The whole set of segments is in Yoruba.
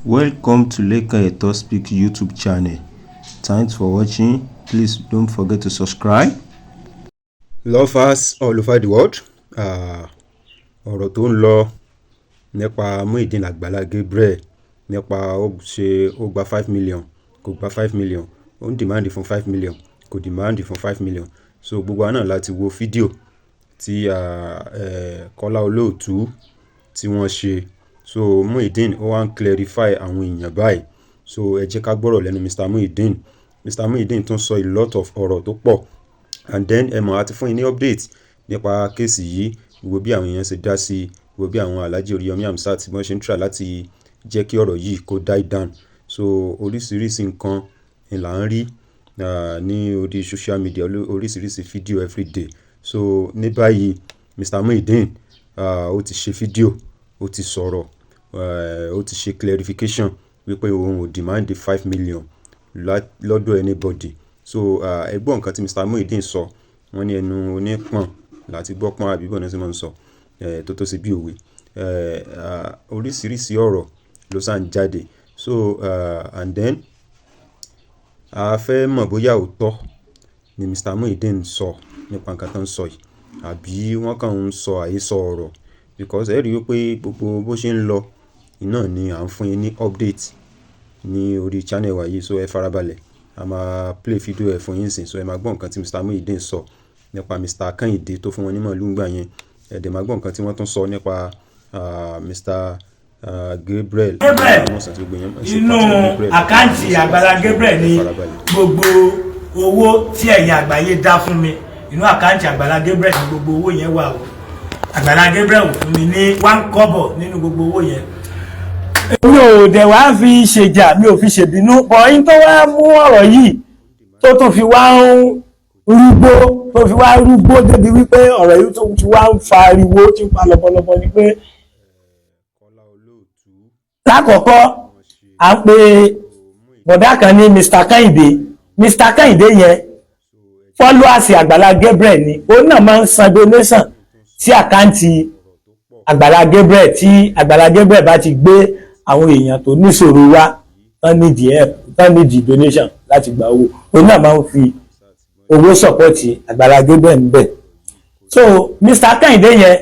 Welcome to Lekan Eto Speak YouTube channel. Thanks for watching. Please don't forget to subscribe. Lovers all over the world, ọ̀rọ̀ tó ń lọ nípa Muyideen Àgbàlá Gabriel, nípa ó ṣe ó gba 5 million, kò gba 5 million, ó ń demand fún 5 million, kò demand fún 5 million. So gbogbo wa náà láti wo fídíò tí Kọ́lá Olóòtú tí wọ́n ṣe. So Muyideen ó wá ń clarify àwọn èèyàn báyìí. So ẹ jẹ́ ká gbọ́rọ̀ lẹ́nu Mr Muyideen. Mr Muyideen tún sọ a lot of ọ̀rọ̀ tó pọ̀. And then ẹ mọ̀, a ti fún yín ní update nípa case yìí, gbogbo bí àwọn èèyàn ṣe dá sí, gbogbo bí àwọn Alhaji Oríyọmí Hamzat tí wọ́n ṣe ń try láti jẹ́ kí ọ̀rọ̀ yìí kó die down. So oríṣiríṣi nǹkan ni là ń rí ní orí social media, oríṣiríṣi fídíò everyday. So ní báyìí, Mr Muyideen ó ti ṣe fídíò, ó ti sọ̀rọ̀, ó ti ṣe clarification wípé òun ò demand 5 million lọ́dọ̀ anybody. So ẹ gbọ́ nǹkan tí Mr Muyideen sọ. Wọ́n ní ẹnu onípọ̀n láti gbọ́ pọ́n, àbí bọ́ọ̀nà tí wọ́n ń sọ tó ṣe bí òwe. Oríṣiríṣi ọ̀rọ̀ ló sá ń jáde. So and then a fẹ́ mọ̀ bóyá òótọ́ ni Mr Muyideen sọ nípa nǹkan tó ń sọ yìí, àbí wọ́n kàn ń sọ àhesọ ọ̀rọ̀, because ẹ rí i pé gbogbo bó ṣe ń lọ iná ni à ń fún yín ní update ní orí channel wa yìí. So ẹ farabalẹ̀, a máa play video ẹ̀ fún yín sìn. So ẹ máa gbọ́ nǹkan tí Mr Muyideen sọ nípa Mr Kehinde tó fún wọn ní màálù ńgbà yẹn. Ẹ dẹ̀ máa gbọ́ nǹkan tí wọ́n tún sọ nípa Mr Gabriel. Gabriel, inú account Àgbàlá Gabriel ní gbogbo owó tí ẹ̀yin àgbáyé dá fún mi. Inú account Àgbàlá Gabriel ní gbogbo owó yẹn wà o. Àgbàlá Gabriel ò fún mi ní one kọ́bọ̀ nínú gbogbo owó yẹn. Mi ò dẹ̀ wá fi ṣèjà, mi ò fi ṣèbínú bọ̀. Yín tó wá mú ọ̀rọ̀ yìí tó tún fi wá ń rúgbó, tó fi wá rúgbó débi wípé ọ̀rọ̀ yìí tó ti wá ń fa ariwo, tí ń pa lọ́bọ̀lọ́bọ̀, ni pé lákọ̀ọ́kọ́, à ń pe bọ̀dá kan ní Mr Kẹ́hìndé. Mr Kẹ́hìndé yẹn, followers Àgbàlá Gabriel ni. Òun náà máa ń san donation sí account Àgbàlá Gabriel. Tí Àgbàlá Gabriel bá ti gbé àwọn èèyàn tó níṣòro wá, tán nídìí help, tán nídìí donation láti gba owó, òun náà máa ń fi owó support Àgbàlá Gabriel ń bẹ̀. So Mr Kẹ́hìndé yẹn,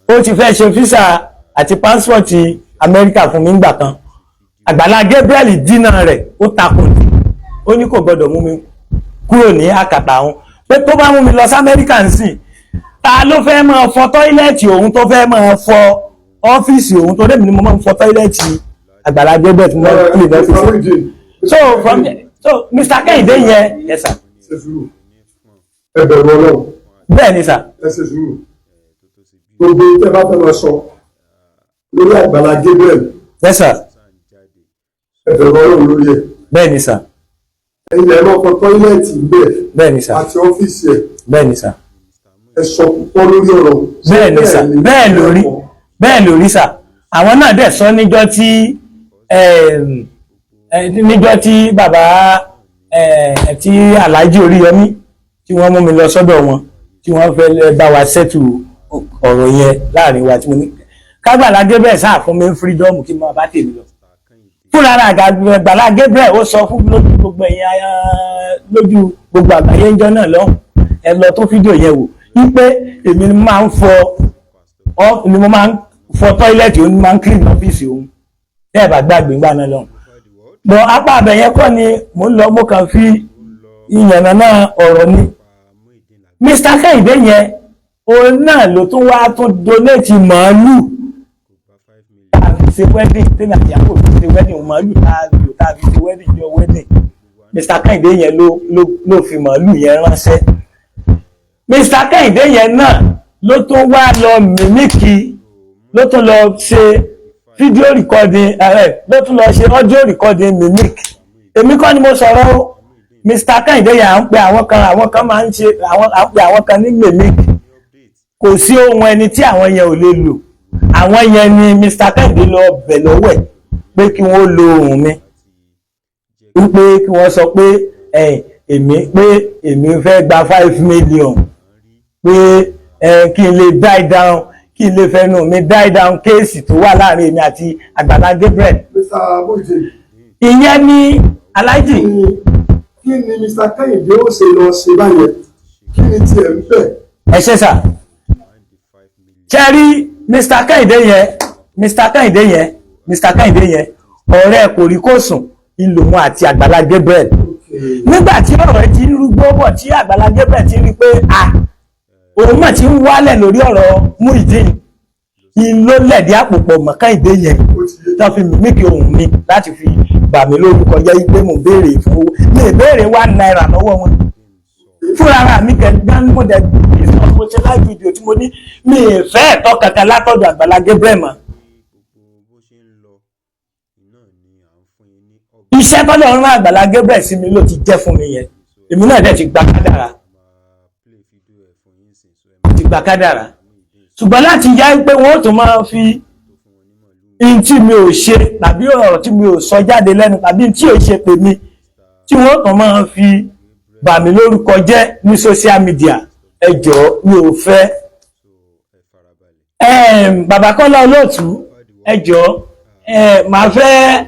ó ti fẹ́ ṣe visa àti passport Amẹ́ríkà fún mi ńgbà kan. Àgbàlá Gabriel dínà rẹ̀, ó takùn, ó ní kò gbọdọ̀ mú mi kúrò ní àkàtà òun, pé tó bá mú mi lọ sí Amẹ́ríkà ń sìn, ta ló fẹ́ máa fọ toilet òun, tó fẹ́ máa fọ ọ́fíìsì òun, tó dẹ́mi ni mo máa ń fọ toilet Àgbàlá Gabriel tí mo máa ń clean ọ́fíìsì. So from there, so Mr Kẹ́hìndé yẹn, yes sir. Ṣe sùúrù, ẹ bẹ̀rù Ọlọ́run. Bẹ́ẹ̀ ni sir. Ẹ ṣe sùúrù. Gbogbo tẹ́ bá fẹ́ máa sọ lórí Àgbàlá Gabriel, Yes sir. ẹ bẹ̀rù Ọlọ́run lórí ẹ̀. Bẹ́ẹ̀ ni sir. Ẹ̀yin ẹ̀ máa fọ toilet bẹ́ẹ̀ Bẹ́ẹ̀ ni sir. àti ọ́fíìsì ẹ̀. Bẹ́ẹ̀ ni sir. Ẹ sọ púpọ̀ lórí ọ̀rọ̀. Bẹ́ẹ̀ ni sir, bẹ́ẹ̀ lórí, bẹ́ẹ̀ lórí sir. Àwọn náà dẹ̀ sọ níjọ́ tí bàbá tí Alhaji Oríyọmí tí wọ́n mú mi lọ sọ́dọ̀ wọn, tí wọ́n fẹ́ bá wa settle ọ̀rọ̀ yẹn láàrin wa, tí mo ní kágbàlá Gabriel sáà fún mi ní freedom kí n máa bá tèmi lọ fúnra rẹ̀. Àgbàlá Gabriel ó sọ fún lójú gbogbo ẹ̀yin, lójú gbogbo àgbáyé ńjọ́ náà lọ́hùn, ẹ lọ tó fídíò yẹn wò, wípé èmi ni máa ń fọ ọ ni mo máa ń fọ toilet òun, ni máa ń clean ọ́fíìsì òun, tẹ́ ẹ̀ bá gbàgbé ńgbà náà lọ́hùn. Bọ̀ apá abẹ yẹn kọ́ ni mò ń lọ, mo kàn fi ìyànnà náà ọ̀rọ̀ ni. Mr Kẹ́hìndé yẹn, òun náà ló tún wá tún donate màálù tá a fi ṣe wedding, tèmi àti ìyàwó fi ṣe wedding. Màálù tá a lò, tá a fi ṣe wedding jọ wedding, Mr Kẹ́hìndé yẹn ló fi màálù yẹn ránṣẹ́. Mr Kẹ́hìndé yẹn náà ló tún wá lọ mimic, ló tún lọ ṣe video recording ẹ, ló tún lọ ṣe audio recording mimic. Èmi kọ́ ni mo sọ̀rọ̀ o. Mr Kẹ́hìndé yẹn, à ń pe àwọn kan, àwọn kan máa ń ṣe àwọn, à ń pe àwọn kan ní mimic. Kò sí ohun ẹni tí àwọn yẹn ò lè lò. Àwọn yẹn ni Mr Kẹ́hìndé lọ bẹ̀ lọ́wọ́ ẹ̀ pé kí wọ́n lo ohùn mi, wípé kí wọ́n sọ pé ẹ èmi, pé èmi fẹ́ gba 5 million, pé ẹ kí n lè die down, kí Kí n lè fẹnu mi die down case tó wà láàrin èmi àti Àgbàlá Gabriel. Mr. Muyideen, Ìyẹn ní Aláàjì. Kí ni Mr. Kẹ́hìndé ó ṣe lọ ṣe báyẹn? Kí ni tiẹ̀ ń bẹ̀? Ẹ ṣé sà. Ṣe rí Mr. Kẹ́hìndé yẹn, Mr. Kẹ́hìndé yẹn, Mr. Kẹ́hìndé yẹn, ọ̀rẹ́ kòríkòsùn ìlòmọ àti Àgbàlá Gabriel. Nígbà tí ọ̀rọ̀ ti ń rúgbó bọ̀, tí Àgbàlá Gabriel ti rí pé à òun mà ti ń wálẹ̀ lórí ọ̀rọ̀ Muyideen, ìló lẹ̀dí àpòpọ̀ mọ́ Kẹ́hìndé yẹn tó fi mímíkì ohùn mi láti fi bà mí lórúkọ jẹ́ pé mo béèrè fún owó. Mi ì béèrè ₦1 lọ́wọ́ wọn fúnra mi. Kẹ̀gbọ́n mo dẹ̀ discuss, mo ṣe live video tí mo ní mi ì fẹ́ ẹ̀tọ́ kankan látọ̀dọ̀ Àgbàlá Gabriel mọ́. Iṣẹ́ tọ́lọ̀ ń rán Àgbàlá Gabriel sí mi ló ti jẹ́ fún mi yẹn. Èmi náà dẹ̀ ti gba kádàrá, ti gba kádàrá. Ṣùgbọ́n láti yá pé wọ́n ó tún máa fi in tí mi ò ṣe tàbí ọ̀rọ̀ tí mi ò sọ jáde lẹ́nu tàbí tí ò ṣe pè mí, tí wọ́n tún máa fi bà mí lórúkọ jẹ́ ní social media, ẹ jọ̀ọ́, mi ò fẹ́. Bàbá Kọ́lá Olóòtú, ẹ jọ̀ọ́, màá fẹ́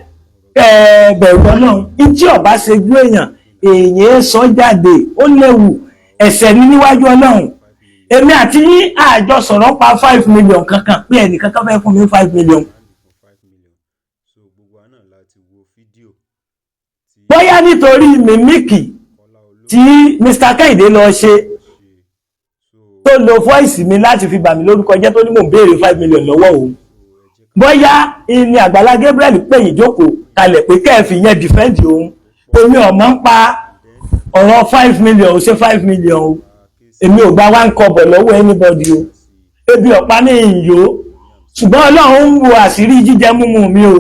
kẹ́ ẹ bẹ̀rù Ọlọ́run. Tí ọba ṣe gbé èèyàn, èèyàn sọ jáde, ó léwu, ẹ̀ṣẹ̀ ní níwájú Ọlọ́run. Èmi àti yín àjọ sọ̀rọ̀ pa 5 million kankan pé ẹnìkan kan fẹ́ fún mi 5 million. Bóyá nítorí mimic tí Mr. Kẹ́hìndé lọ ṣe, tó lo voice mi láti fi bà mí lórúkọ jẹ́, tó ní mò ń béèrè 5 million lọ́wọ́ òun, bóyá ìní Àgbàlá Gabriel pè yín jókòó kalẹ̀ pé kẹ́ẹ̀fì yẹn defend òun. Èmi ò mọ̀ ń pa ọ̀rọ̀ 5 million. Ó ṣe 5 million o, èmi ò gba one kọ́bọ̀ lọ́wọ́ anybody o. Ebi ọ̀pá ní ìyó, ṣùgbọ́n Ọlọ́run ń wo àṣírí jíjẹ múmu mi o.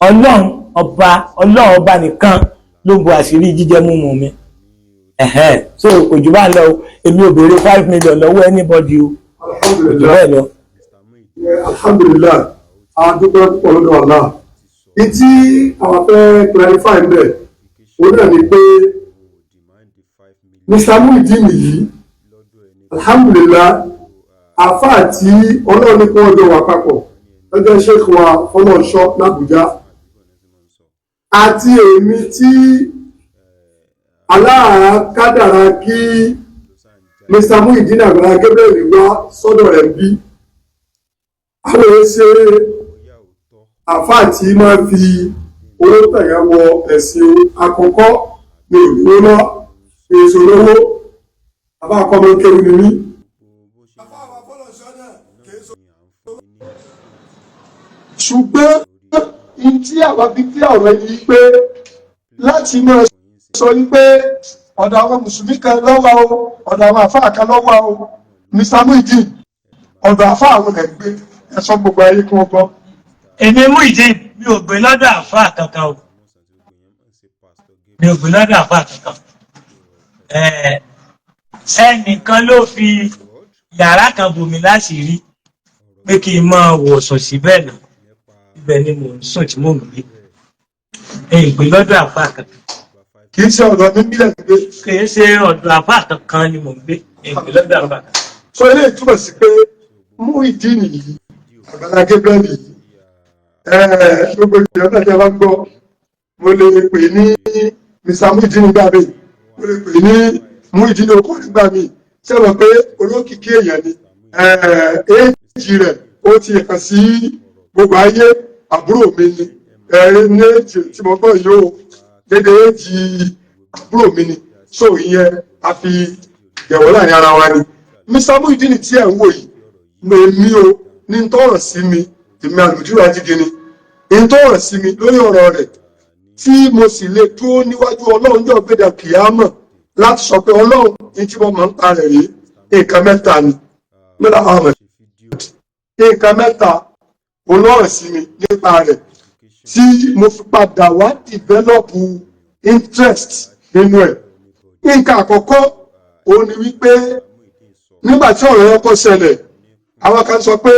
Ọlọ́run ọba, Ọlọ́run ọba nìkan ló ń bo àṣírí jíjẹ múmu mi. Ẹ̀hẹ́n, so kò jù bá ń lọ o. Èmi ò béèrè 5 million lọ́wọ́ anybody o, kò jù bẹ́ẹ̀ lọ. Alhamdulillahi, a dúpẹ́ púpọ̀ lọ́dọ̀ Allah. Ní tí àwọn fẹ́ clarify ń bẹ̀, òun náà ni pé Mr. Muyideen yìí, alhamdulillah, àfáà tí Ọlọ́run ní kí wọ́n jọ wà papọ̀ lọ́jọ́ Sheikh wa Fọlọ́nṣọ́ l'Àbújá àti èmi tí aláàkádàrá kí Mr. Muyideen Àgbàlá Gabriel wá sọ́dọ̀ rẹ̀ bí àwọn èèyàn ṣe àfáà tí máa fi owó tẹ̀yà wọ ẹ̀sìn. Àkọ́kọ́ ní òdúró lọ èso lówó, àbá àkọ́mọ kéwù ni mí. Ṣùgbọ́n in tí àwa fi kí ọ̀rọ̀ yìí pé láti máa sọ wípé ọ̀dọ̀ àwọn mùsùlùmí kan lọ́wọ́ o, ọ̀dọ̀ àwọn àfáà kan lọ́wọ́ o, Mr. Muyideen, ọ̀dọ̀ àfáà àwọn ẹ̀ gbé ẹ̀sọ́ gbogbo ayé kí wọ́n gbọ́. Èmi Muyideen, mi ò gbé lọ́dọ̀ àfáà kankan o, mi ò gbé lọ́dọ̀ àfáà kankan. Ẹnìkan ló fi yàrá kan bò mí láṣìírí pé kí n máa wọ̀sọ̀ síbẹ̀ náà. Ibẹ̀ ni mò ń sùn tí mò ń gbé. Èmi gbé lọ́dọ̀ àfáà kankan. Kì í ṣe ọ̀dọ̀ mi bílẹ̀ gbé. Kì í ṣe ọ̀dọ̀ àfáà kankan ni mò ń gbé. Èmi gbé lọ́dọ̀ àfáà kankan. Sọ eléyìí túmọ̀ sí pé Muyideen yìí, Àgbàlá Gabriel yìí, gbogbo ìjọba náà tí a bá ń gbọ́, mo lè pè ní Mr. Muyideen nígbà míì, mo lè pè ní Muyideen okò nígbà míì. Ṣé mọ̀ pé olókìkí èèyàn ni? Éèjì rẹ̀ ó ti hàn sí gbogbo ayé. Àbúrò mi ni ní éèjì tí mo gbọ́ yìí ó dédé éèjì àbúrò mi ni. So ìyẹn a fi yẹ̀wò láàrin ara wa ni. Mr. Muyideen tí ẹ̀ ń wò yìí, èmi o ní tọrọ sí mi, èmi àlùjúra jígi ni ní tọrọ sí mi lórí ọ̀rọ̀ rẹ̀, tí mo sì lè dúró níwájú Ọlọ́run jọ gbéra kìámọ̀ láti sọ pé Ọlọ́run ní tí mo máa ń pa rẹ̀ rí. Nǹkan mẹ́ta ni mẹ́ta ahmed, nǹkan mẹ́ta olóòrùn sí mi nípa rẹ̀ tí mo fi padà wá develop interest nínú ẹ̀. Nǹkan àkọ́kọ́ òun ni wípé nígbà tí ọ̀rọ̀ yẹn kọ́ ṣẹlẹ̀, àwọn kan sọ pé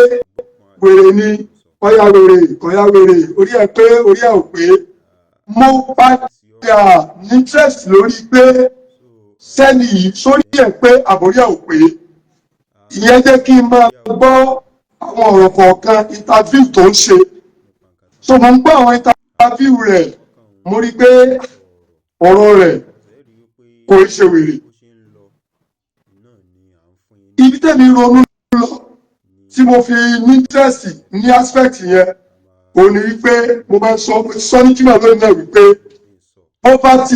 wèrè ni, kọ́yá wèrè, kọ́yá wèrè, orí ẹ̀ pé, orí ẹ̀ ò pé. Mo padà ní interest lórí pé sẹ́ni yìí sórí ẹ̀ pé àbórí ẹ̀ ò pé. Ìyẹn jẹ́ kí n máa gbọ́ àwọn ọ̀rọ̀ kọ̀ọ̀kan, interview tó ń ṣe. So mo ń gbọ́ àwọn interview rẹ̀, mo rí i pé ọ̀rọ̀ rẹ̀ kò í ṣe wèrè. Ibi tẹ́mi ronú lọ tí mo fi ní interest ní aspect yẹn, òun ni wípé mo máa ń sọ, mo ti sọ ní jùmọ̀ lónìí náà, wípé poverty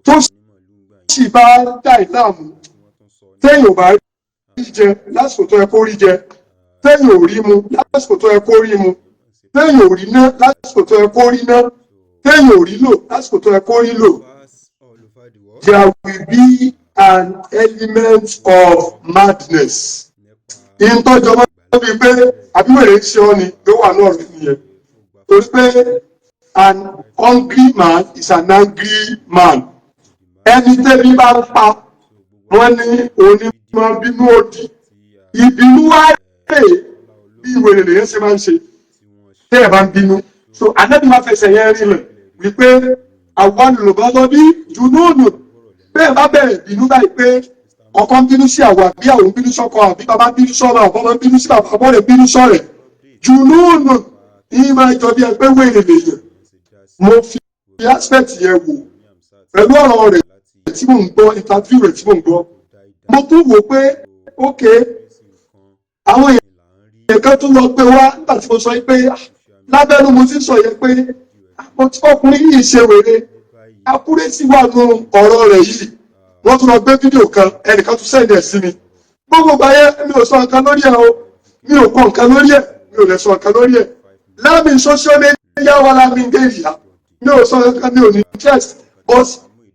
tó sì bá dà ìlàmú, téèyàn ò bá rí jẹ lásìkò tó yẹ kó rí jẹ, téèyàn ò rí mu lásìkò tó yẹ kó rí mu, téèyàn ò rí ná lásìkò tó yẹ kó rí ná, téèyàn ò rí lò lásìkò tó yẹ kó rí lò, there will be an element of madness. Ìtọ́jọ́ máa bí pé àbíwèrè ń ṣe ọ́ ni ló wà náà rí nìyẹn, torí pé an hungry man is an angry man. Ẹni tẹ́bí bá ń pa, wọ́n ní onímọ̀ bínú òdì. Ìbínú wá rè, bí wèrè lèyẹn ṣe máa ń ṣe tẹ́ ẹ̀ bá ń bínú. So Anábì máa fẹsẹ̀ yẹn rinlẹ̀ wípé àwọn olùbọ́dọ́ bí junúnù bẹ́ẹ̀ bá bẹ̀rẹ̀ bínú báyìí, pé ọkọ ń bínú sí àwọn, àbí àwọn ń bínú sọ́kọ, àbí bàbá ń bínú sọ́mọ, àbọ̀mọ ń bínú sí bàbá, àbọ̀ rẹ̀ bínú sọ̀rẹ̀, junúnù ní máa jọ bí ẹgbẹ́ wèrè lèyàn. Mo fi aspect yẹn wò pẹ̀lú ọ̀rọ̀ rẹ̀ tí mò ń gbọ́, interview rẹ̀ tí mò ń gbọ́. Mo tún wò pé ok, àwọn èèyàn kan tún lọ pé wá nígbà tí mo sọ pé lábẹ́nu mo ti ń sọ yẹn pé ọkùnrin yìí ṣe wèrè, accuracy wà nù ọ̀rọ̀ rẹ̀ yìí. Wọ́n tún lọ gbé fídíò kan, ẹnìkan tún send ẹ̀ sí mi. Gbogbo ìgbà yẹn, mi ò sọ nǹkan lórí ẹ̀ o, mi ò kọ nǹkan lórí ẹ̀, mi ò lè sọ nǹkan lórí ẹ̀ láàmì social media wà láàmì ngéyìí. Mi ò sọ nǹkan, mi ò ní interest, but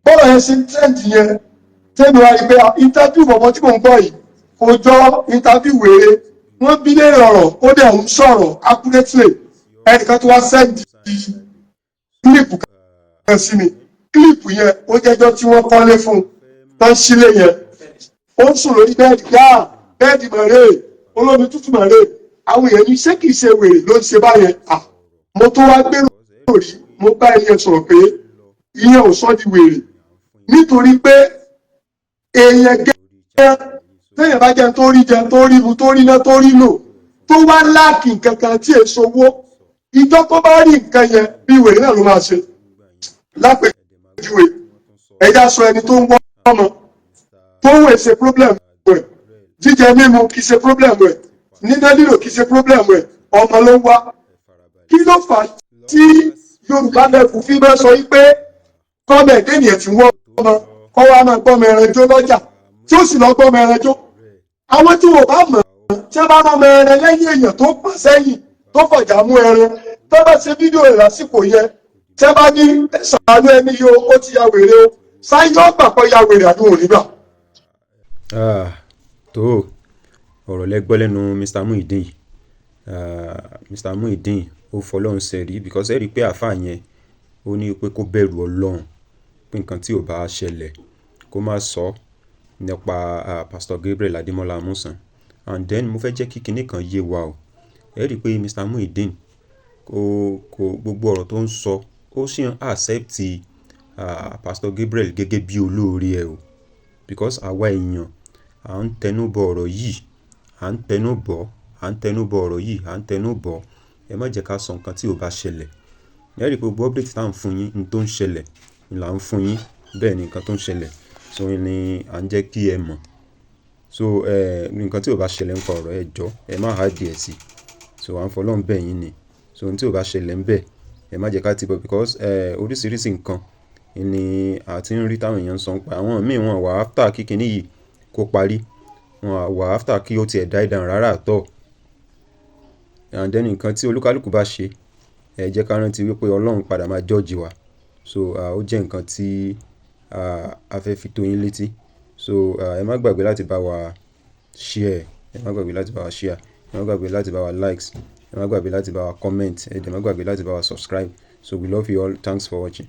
bọ́ọ̀lù yẹn ṣe ń trend yẹn, tẹ́mi wá rí pé interview bọ̀bọ̀ tí mò ń gbọ́ yìí kò jọ interview wèrè. Wọ́n bí léèrè ọ̀rọ̀, ó dẹ̀ ń sọ̀rọ̀ accurately. Ẹnìkan tó wá send clip kan sí mi. Clip yẹn, ó jẹ́jọ́ tí wọ́n kọ́lé fún un tó ń sílé yẹn. Ó ń sùn lórí bẹ́ẹ̀dì yá, bẹ́ẹ̀dì mọ̀rẹ́ olómi tútù mọ̀rẹ́. Àwọn èèyàn ní ṣé kìí ṣe wèrè ló ń ṣe báyẹn? À, mo tó wá gbèrò rí, mo bá ẹni yẹn sọ̀rọ̀ pé ìyẹn ò sọ di wèrè, nítorí pé èèyàn gẹ́gẹ́ téèyàn bá jẹun, tó rí jẹun, tó rí mu, tó rí ná, tó rí lò, tó wá lack nǹkan kan tí èso owó, ìjọ tó bá rí nǹkan yẹn, bí wèrè náà ló máa ṣe. Lápèjúwe, ẹja sọ ẹni tó ń wọ́ ọmọ, tó ń wẹ̀ ṣe problem rẹ̀, jíjẹ mímu kì í ṣe problem rẹ̀, níná lílò kì í ṣe problem rẹ̀, ọmọ ló ń wá. Kí ló fà á tí Yorùbá lẹ́kùn fi máa sọ wípé kọ́mẹ̀ dénìyàn tí wọ́n ọmọ kọ́ wa máa gbọ́mọ ẹran jó lọ́jà, tí ó sì lọ gbọ́mọ ẹran jó? Àwọn tí wọ́n bá mọ̀, tí wọ́n bá rọmọ ẹran lẹ́yìn èèyàn tó pọ̀ sẹ́yìn, tó fọ̀jà mú ẹran, tó bá ṣe fídíò rẹ̀ lásìkò yẹn, tí wọ́n bá ní ṣàánú ẹni yìí o, ó ti ya wèrè o, sáyé ọgbà kọ́ ya wèrè àbí wọn ò ní gbà. Ah, tó ọ̀rọ̀ lẹ gbọ́ lẹ́nu Mr. Muideen. Ah, Mr. Muideen ó fọlọ́run sẹ̀rí, because ẹ rí i pé àáfàá yẹn, ó ní pé kó bẹ̀rù Ọlọ́run, pé nǹkan tí ò bá ṣẹlẹ̀, kó má sọ nípa Pastor Gabriel Adémọ́lá Amusan. And then mo fẹ́ jẹ́ kí kinní kan yé wa o. Ẹ rí i pé Mr. Muideen kò gbogbo ọ̀rọ̀ tó ń sọ, ó sì ń accept Pastor Gabriel gẹ́gẹ́ bí olóore ẹ̀ o, because àwa èèyàn à ń tẹnu bọ ọ̀rọ̀ yìí, à ń tẹnu bọ̀, à ń tẹnu bọ ọ̀rọ̀ yìí, à ń tẹnu bọ̀. Ẹ má jẹ́ ká sọ nǹkan tí ò bá ṣẹlẹ̀. Ẹ rí i pé gbogbo update tá à ń fún yín, ní tó ń ṣẹlẹ̀ ni là ń fún yín. Bẹ́ẹ̀ ni nǹkan tó ń ṣẹlẹ̀, so ni à ń jẹ́ kí ẹ mọ̀. So nǹkan tí ò bá ṣẹlẹ̀ nípa ọ̀rọ̀, ẹ jọ̀ọ́, ẹ má add ẹ̀ sí. So à ń fọlọ́run bẹ̀ yín ni. So ohun tí ò bá ṣẹlẹ̀ ńbẹ̀, ẹ má jẹ́ ká ti bọ̀, because oríṣiríṣi nǹkan ni a ti ń rí táwọn èèyàn ń sọ nípa àwọn míì. Wọn wà after kí kinní yìí kó parí, wọn wà after kí ó tiẹ̀ die down rárá at all. And then nǹkan tí olúkálùkù bá ṣe, ẹ jẹ́ ká rántí wípé Ọlọ́run padà máa judge wa. So ó jẹ́ nǹkan tí a fẹ́ fi tó yín létí. So ẹ má gbàgbé láti bá wa share, ẹ má gbàgbé láti bá wa share, ẹ má gbàgbé láti bá wa likes, ẹ má gbàgbé láti bá wa comment, ẹ dẹ̀ má gbàgbé láti bá wa subscribe. So we love you all. Thanks for watching.